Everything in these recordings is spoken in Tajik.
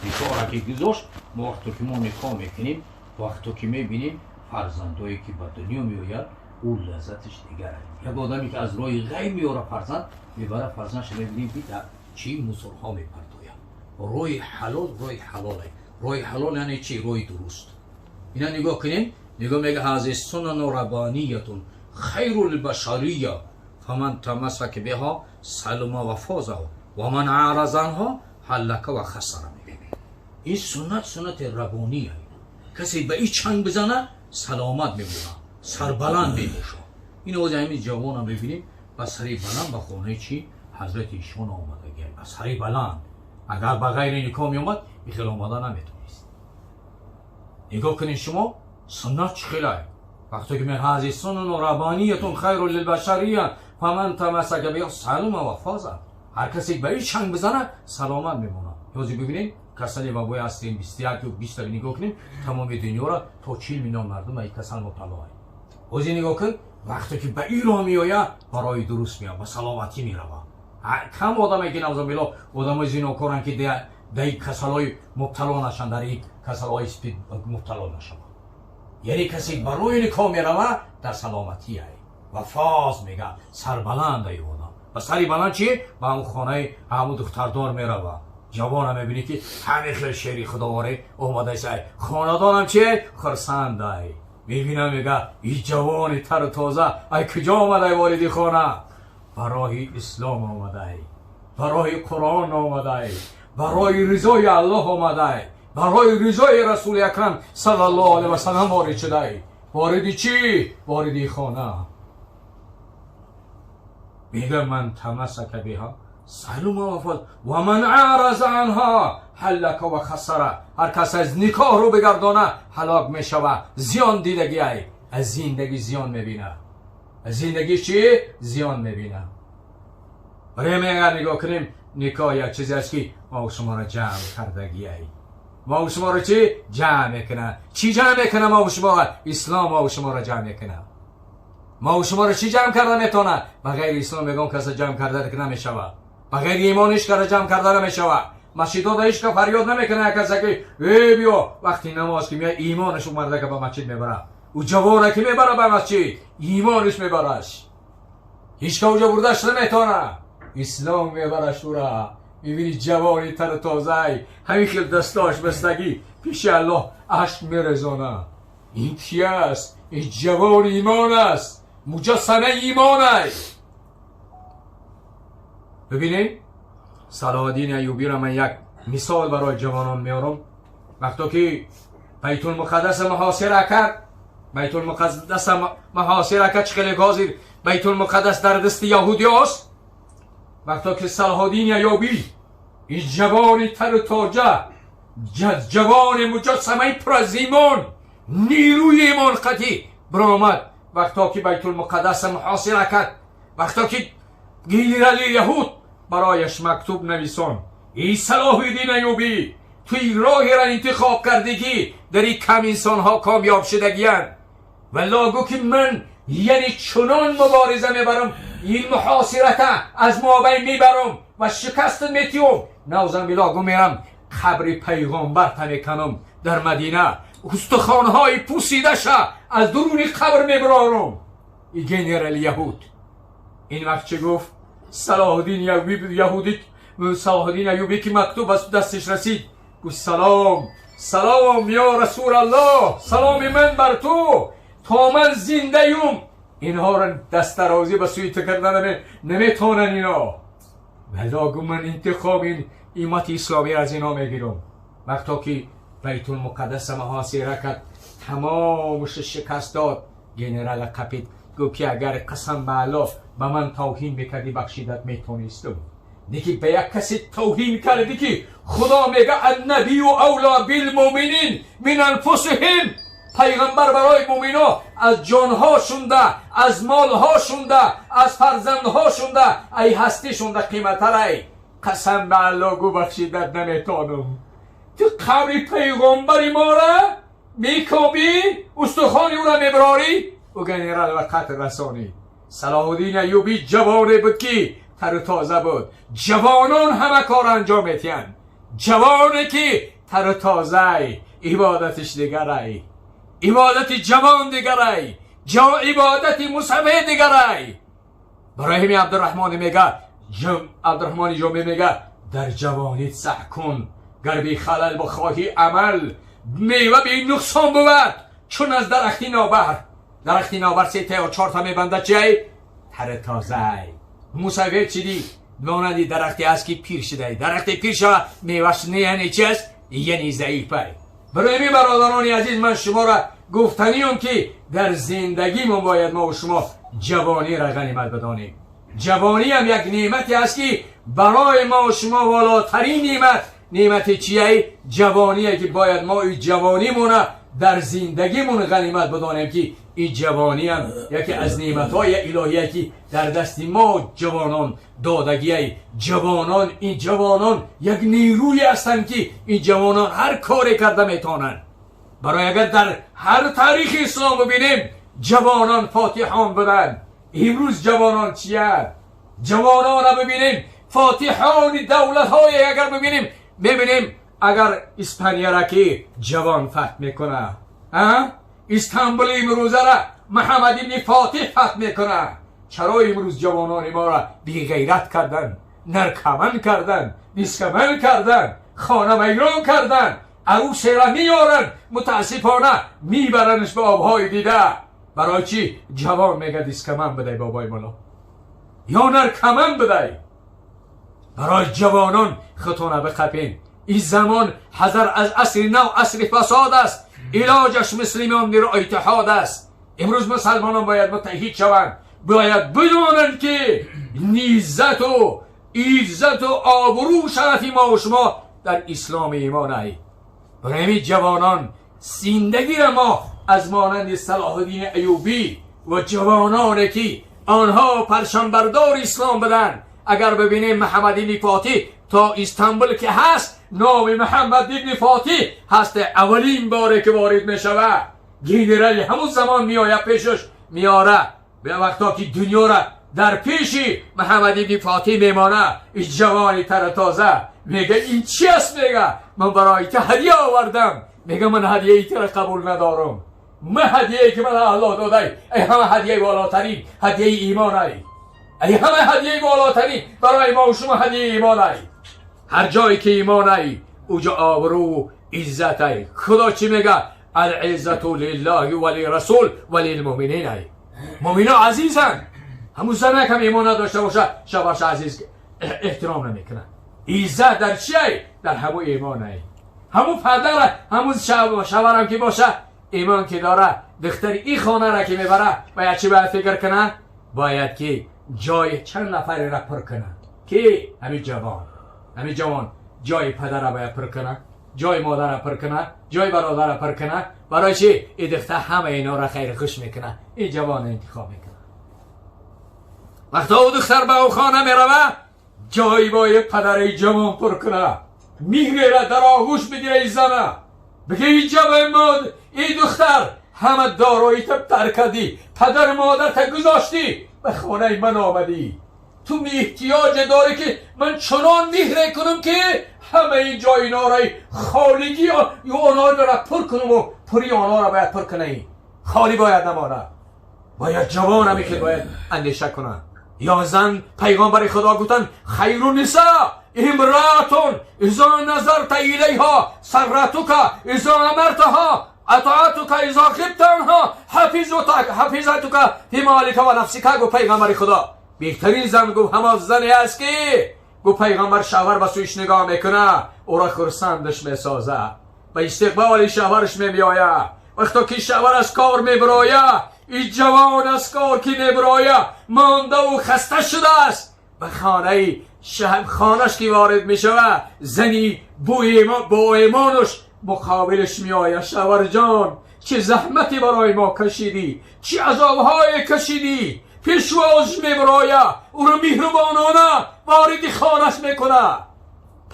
Никоҳра ки гузошт, мо вақто ки мо никоҳ мекунем, вақто ки мебинем, фарзандое ки ба дунё меояд, ӯ лаззаташ дигар. Як одаме ки аз роҳи ғайр меёра, фарзанд мебара, фарзандша мебинем, ки дар чӣ мусорҳо мепартояд. Роҳи ҳалол, роҳи ҳалоле. Роҳи ҳалол яъне чӣ? Роҳи дуруст. Ина нигоҳ кунем, нигоҳ, мега: هذه سنن ربانية خير البشرية فمن تمسك بها سلم وفاز ومن أعرض عنها هلك وخسر. мегӯ, ин суннат, суннати рабония. Касе ба ин чанг бизана, саломат мемонад, сарбаланд мебошад. Ин ози ҳамин ҷавонам мебинем, ба сари баланд ба хонаи чӣ ҳазрати ишон омадагӣ, ба сари баланд. Агар ба ғайри никоҳ меомад, ин хел омада наметонист. Нигоҳ кунед шумо, суннат чӣ хелай. Вақте ки هذه سنن ربانية خير للبشرية فمن تمسك بها سلم وفاز. Ҳар касе ба ин чанг бизана, саломат мемонад. Ҳозир бибинед, касали вабои ҳастем, 21 ё 20-та. Нигоҳ кунем, тамоми дунёро то 40 миллион мардум ба ин касал мубтало. Ҳозир нигоҳ кун, вақте ки ба ин роҳ меояд, ба роҳи дуруст меояд, ба саломатӣ меравад. Кам одаме ки, наузубилло, одамои зинокоранд, ки дар ин касалҳои мубтало нашанд, дар ин касалҳои спид мубтало нашаванд. Яъне касе ба роҳи никоҳ меравад, дар саломатие ва فاز мега, сарбаландай одам. Ба сари баланд чи ба ҳамун хонаи ҳамун духтардор меравад. Ҷавона мебинӣ, ки ҳамин хел шери худоворе омадасай, хонадонам чи хурсандай. Мебинам, мега, и ҷавони тару тоза ай куҷо омадай вориди хона? Ба роҳи ислом омадай, ба роҳи Қуръон омадай, ба роҳи ризои Аллоҳ омадай, ба роҳи ризои Расули Акрам саллаллоҳу алайҳи васаллам ворид шудай. Вориди чӣ? Вориди хона. Мега: من تمسك بها سلم وفاز ومن أعرض عنها هلك وخسر. Ҳар кас аз никоҳ рӯ бигардона, ҳалок мешава, зиён дидагӣ ай, аз зиндагӣ зиён мебина. Аз зиндагӣ чӣ зиён мебина. Барои агар нигоҳ кунем, никоҳ як чизе аст, ки мо шуморо ҷамъ кардагӣ ай. Мо шуморо чӣ ҷамъ мекунад? Чӣ ҷамъ мекунад мо шуморо? Ислом мо шуморо ҷамъ мекунад. Мо шуморо чӣ ҷамъ карда метавонад? Ба ғайри ислом ягон каса ҷамъ карда намешавад. Ба ғайри имон ҳеч кара ҷамъ карда намешавад. Масҷидода ҳеч ка фарёд намекунад як каса, ки э биё. Вақти намоз ки меяд, имонаш ӯ мардака ба масҷид мебарад, ӯ ҷавона ки мебарад ба масҷид, имонаш мебараш. Ҳеч ка уҷо бурдаш наметавонад, ислом мебараш ӯра. Мебини, ҷавони тару тозай, ҳамин хел дастош бастагӣ, пеши Аллоҳ ашк мерезона. Ин ки аст? Ин ҷавони имон аст, муҷассамаи имонай. Бибинед, Салоҳиддини Аюбиро ман як мисол барои ҷавонон меорам. Вақто ки Байтулмуқаддаса муҳосира кард, Байтулмуқаддаса муҳосира кард, чӣ хеле ҳозир Байтулмуқаддас дар дасти яҳудиёст. Вақто ки Салоҳиддини Аюбӣ, ин ҷавони тару тоза, ҷавони муҷассамаи пур аз имон, нерӯи имон қатӣ биромад, вақто ки Байтулмуқаддаса муҳосира кард, вақто ки генерали яҳуд барояш мактуб нависон: «Эй Салоҳиддин Аюбӣ, ту ин роҳеро интихоб кардӣ, ки дар ин кам инсонҳо комёб шудагиянд. Валло, гӯ, ки ман яъне чунон мубориза мебарам, ин муҳосирата аз мобайн мебарам ва шикаст метиём. Наузубилло, гӯ, мерам, қабри пайғомбар меканам дар Мадина, устухонҳои пусидаша аз дуруни қабр мебарорам». И генерали яҳуд ин вақт чӣ гуфт? Салоҳуддин яҳудӣ, Салоҳуддин Аюбӣ, ки мактуб аз дастиш расид, гуфт: «Салом, салом, ё Расулаллоҳ, саломи ман бар ту. То ман зиндаюм, инҳоро дастдарозӣ ба сӯи ту карда наметавонанд ино. Вало, гу, ман интиқом ин имати исломӣ аз ино мегирам». Вақто ки Байтулмуқаддаса муҳосира кард, тамомаш шикаст дод, генерала қапид, гуфт ки агар, қасам ба Аллоҳ, ба ман тавҳин мекардӣ, бахшидат метонистум, лекин ба як касе тавҳин кардӣ, ки Худо мега: النبي أولى بالمؤمنين من أنفسهم. Пайғамбар барои мӯмино аз ҷонҳошунда, аз молҳошунда, аз фарзандҳошунда, ай ҳастишунда қиматтарай. Қасам ба Аллоҳ, гу, бахшидат наметонам. Ту қабри пайғомбари мора мекобӣ, устухони ӯра мебарорӣ. Ӯ генерал ба қатл расонид. Салоҳуддин Аюбӣ ҷавоне буд, ки тару тоза буд. Ҷавонон ҳама кор анҷом метиҳанд. Ҷавоне ки тару тозай, ибодатиш дигарай. Ибодати ҷавон дигарай, ибодати мусафед дигарай. Барои ҳамин Абдураҳмони мега, Абдураҳмони Ҷомӣ мега: дар ҷавонит саъй кун, гар би халал бихоҳӣ амал, мева би нуқсон бувад, чун аз дарахти нобар. Дарахти нобар се та ё чорта мебандад, чиай? Тари тозай. Мусафед чиди? Монанди дарахте аст, ки пир шудай. Дарахте пир шава, меваш не, яъне чи аст? Яъне заифай. Барои ҳамин, бародарони азиз, ман шуморо гуфтаниём, ки дар зиндагимон бояд мо шумо ҷавониро ғанимат бидонем. Ҷавониам як неъмате аст, ки барои мо шумо волотарин неъмат, неъмати чияй? Ҷавоние, ки бояд мо и ҷавонимона дар зиндагимон ғанимат бидонем, ки ин ҷавониам яке аз неъматҳои илоҳие, ки дар дасти мо ҷавонон додагиай. Ҷавонон, ин ҷавонон як нерӯе ҳастанд, ки ин ҷавонон ҳар коре карда метавонанд. Барои агар дар ҳар таърихи ислом бибинем, ҷавонон фотиҳон буданд. Имрӯз ҷавонон чиянд? Ҷавононро бибинем, фотиҳони давлатҳое агар бибинем, мебинем, агар Испанияра ки ҷавон фатҳ мекунад, Истанбули имрӯзара Муҳаммад ибни Фотиҳ фатҳ мекунад. Чаро имрӯз ҷавонони моро беғайрат кардан, наркоман кардан, дискоман кардан, хона вайрон кардан? Арӯсера меоранд, мутаассифона, мебаранш ба обҳои дида. Барои чӣ? Ҷавон мега: дискоман бидай, бобои мулло, ё наркоман бидай. Барои ҷавонон худтона биқапен. Ин замон ҳазар аз асри нав, асри фасод аст, илоҷаш муслимонро иттиҳод аст. Имрӯз мусалмонон бояд муттаҳид шаванд, бояд бидонанд, ки иззату обрӯ, шарафи мо шумо дар исломи имон ай. Барои ҳамин, ҷавонон, зиндагиро мо аз монанди Салоҳуддини Аюбӣ ва ҷавононе, ки онҳо парчамбардори ислом буданд, агар бибинем, Муҳаммад ибни Фотиҳ то Истанбул ки ҳаст, номи Муҳаммад ибни Фотиҳ ҳаст. Аввалин боре ки ворид мешавад, генерали ҳамун замон меояд, пешаш меора. Ба вақто ки дунёра дар пеши Муҳаммад ибни Фотиҳ мемона, ин ҷавони тару тоза мега: ин чи аст? Мега: ман барои ту ҳадия овардам. Мега: ман ҳадияи тура қабул надорам. Ман ҳадияе ки ман Аллоҳ додай, ай ҳама ҳадияи волотарин ҳадияи имон ай. Ай ҳама ҳадияи волотарин барои мо шумо ҳадияи имон ай. Ҳар ҷое ки имон ай, уҷо обрӯ, иззат ай. Худо чӣ мега? العزة لله وللرسول وللمؤمنين ай. Мумино азизанд. Ҳамун занак ҳам имон надошта боша, шавҳарша азиз эҳтиром намекунад. Иззат дар чи ай? Дар ҳамун имон ай. Ҳамун падара, ҳамун шавҳарам ки боша, имон ки дора, духтари ин хонара ки мебара, бояд чӣ бояд фикр кунад? Бояд ки ҷои чанд нафарера пур кунад, ки ҳамин ҷавон ҷои падара бояд пур кунад, ҷои модара пур кунад, ҷои бародара пур кунад. Барои чӣ? Ин духтар ҳама инора хайри хуш мекунад, ин ҷавон интихоб мекунад. Вақто ӯ духтар ба ӯ хона мерава, ҷои бои падари ҷавон пур кунад, мегирера, дар оғӯш бигира и зана, биге: ин ҷавои мод, ин духтар, ҳама дороита тарк кардӣ, падару модарта гузоштӣ, ба хонаи ман омадӣ, ту эҳтиёҷе дорӣ, ки ман чунон меҳре кунам, ки ҳамаи ҷои нораи холигӣ онҳоро пур кунаму пури онҳоро бояд пур кунӣ, холӣ бояд намонад. Бояд ҷавон ҳаме ки бояд андеша кунад. Ё зан, пайғомбари Худо гуфтанд: خير النساء امرأة إذا نظرت إليها سرتك، إذا أمرتها أطاعتك، إذا غبت عنها حفظتك في مالك ونفسك. گفت پیغمبر خدا بهترین زن، گفت، همان زنی است که، گفت پیغمبر، شوهر به سویش نگاه میکنه، او را خرسندش میسازه، به استقبال شوهرش میآید. وقتا که شوهر از کار میبراید، این جوان از کار که میبراید، مانده و خسته شده است، به خانه خانش که وارد میشوه، زنی با ایمانش مقابلش میآید: شوهر جان، چه زحمتی برای ما کشیدی، چه عذابهای کشیدی. پیشواز میبراید، او رو مهربانانه وارد خانش میکنه.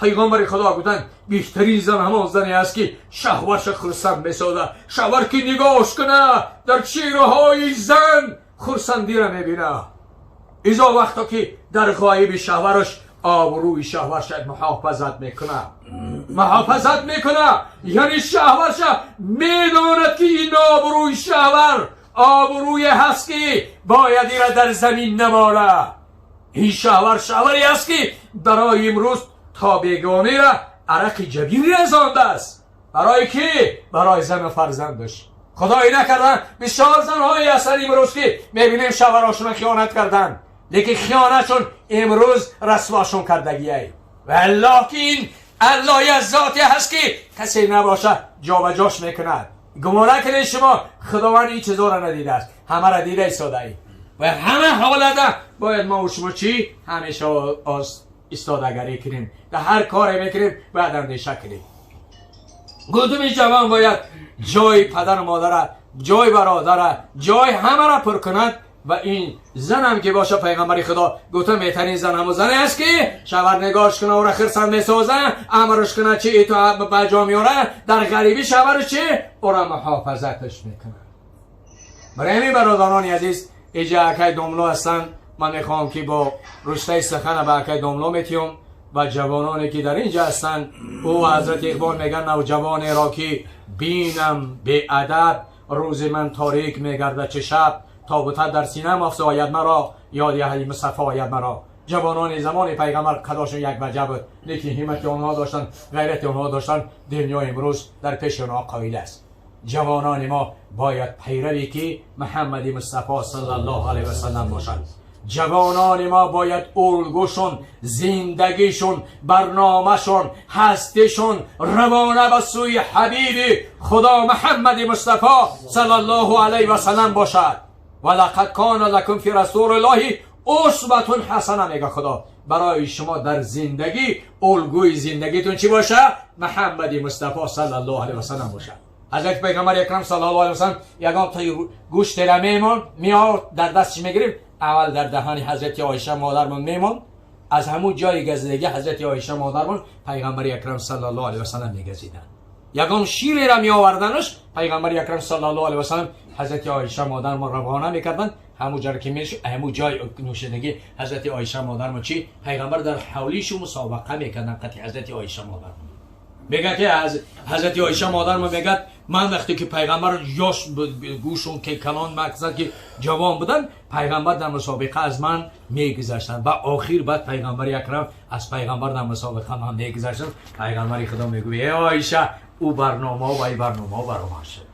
پیغمبر خدا گفتن بهترین زن همان زنی است که شوهرش خرسند میسازه. شوهر که نگاهش کنه، در چهره های زن خرسندی را میبینه. ازا وقتا که در غایب شوهرش آبروی شوهرش محافظت میکنه. Муҳофизат мекуна, яъне шавҳарша медонад, ки ин обрӯи шавҳар обрӯе ҳаст, ки бояд ира дар замин намола. Ин шавҳар шавҳаре аст, ки барои имрӯз то бегонира арақи ҷабин резондааст. Барои кӣ? Барои зану фарзандаш. Худое накарда, бисёр занҳое ҳастанд имрӯз, ки мебинем, шавҳарошона хиёнат карданд, лекин хиёнатшон имрӯз расвошон кардагиай. Ва аллоҳ, ки ин аллоҳ як зоте ҳаст, ки касе набоша, ҷобаҷош мекунад. Гумон накунед шумо, худованд ин чизоро надидааст. Ҳамаро дида истодаи ва ҳама ҳолата бояд мо шумо чӣ? Ҳамеша истодагарӣ кунем. Дар ҳар коре мекунем, бояд андеша кунем. Гудуми ҷавон бояд ҷои падару модара, ҷои бародара, ҷои ҳамаро пур кунад. Ва ин занам ки боша, пайғамбари худо гуфта, беҳтарин зан ҳамон зане аст, ки шавҳар нигоҳш куна, ӯра хирсанд месоза, амрш куна, чи итоат ба ҷо меёра, дар ғарибӣ шавҳарш чи ӯра муҳофизаташ мекунад. Барои ҳамин, бародарони азиз, иҷа акай домло ҳастанд. Ман мехоҳам, ки бо рустаи сахана ба акай домло метиём ва ҷавононе, ки дар ин ҷа ҳастанд. Ӯ ҳазрати Иқбол мегӯяд: «Навҷавонеро ки бинам беадаб, рӯзи ман торик мегардад чӣ шаб. Тобутат дар синам афзояд маро, ёди аҳли Мустафо ояд маро». Ҷавонони замони пайғамбар қадошон як ваҷа буд, лекин ҳиммати онҳо доштанд, ғайрати онҳо доштанд. Дунё имрӯз дар пеши онҳо қоил аст. Ҷавонони мо бояд пайрави ки Муҳаммади Мустафо саллаллоҳу алайҳи васаллам бошанд. Ҷавонони мо бояд улгӯшон, зиндагишон, барномашон, ҳастишон равона ба сӯи ҳабиби худо Муҳаммади Мустафо саллаллоҳу алайҳи васаллам бошад. «Ва лақад кана лакум фи расулиллоҳи усватун ҳасана», мега худо. Барои шумо дар зиндагӣ улгӯи зиндагитон чӣ боша? Муҳаммади Мустафо саллаллоҳу алайҳи васаллам бошад. Ҳазрати пайғамбари акрам саллаллоҳу алайҳи васаллам ягон тои гӯштера мемон меовард, дар дастш мегирифт, аввал дар даҳани ҳазрати Оиша модармон мемонд. Аз ҳамун ҷои газидагӣ ҳазрати Оиша модармон пайғамбари акрам саллаллоҳу алайҳи васаллам мегазиданд. Ягон ширера меоварданаш, пайғамбари акрам саллаллоҳу алайҳи васаллам ҳазрати Оиша модармон равона мекарданд. Ҳамун ҷаро ки мешуд, ҳамун ҷои нӯшидагӣ ҳазрати Оиша модармон чӣ? Пайғамбар дар ҳавлишу мусобақа мекарданд қати ҳазрати Оиша модармон. Мегӯяд, ки ҳазрати Оиша модармон мегӯяд: «Ман вақте ки пайғамбар ёш гӯшон ки калон, мақсад ки ҷавон буданд, пайғамбар дар мусобиқа аз ман мегузаштанд ва охир баъд пайғамбари акрам аз пайғамбар дар мусобиқа ман мегузаштам. Пайғамбари худо мегӯяд: 'Э Оиша, ӯ барномао ва и барномао баромад шуд'».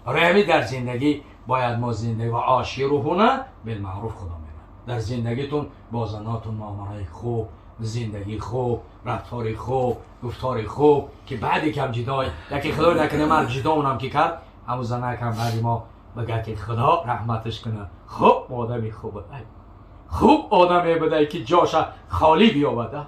Барои ҳамин дар зиндагӣ бояд мо зиндагӣ ва ошируҳуна билмаъруф, худо мегӯяд, дар зиндагитон бо занотон муомалаи хуб, зиндагии хуб, рафтори хуб, гуфтори хуб, ки баъде кам ҷидо яке, худо накунад, мард ҷидоунам ки кард, ҳамун занакам баъди мо бигӯяд, ки худо раҳматаш кунад, хуб одами хуб будай, хуб одаме будай, ки ҷоша холӣ биёбада.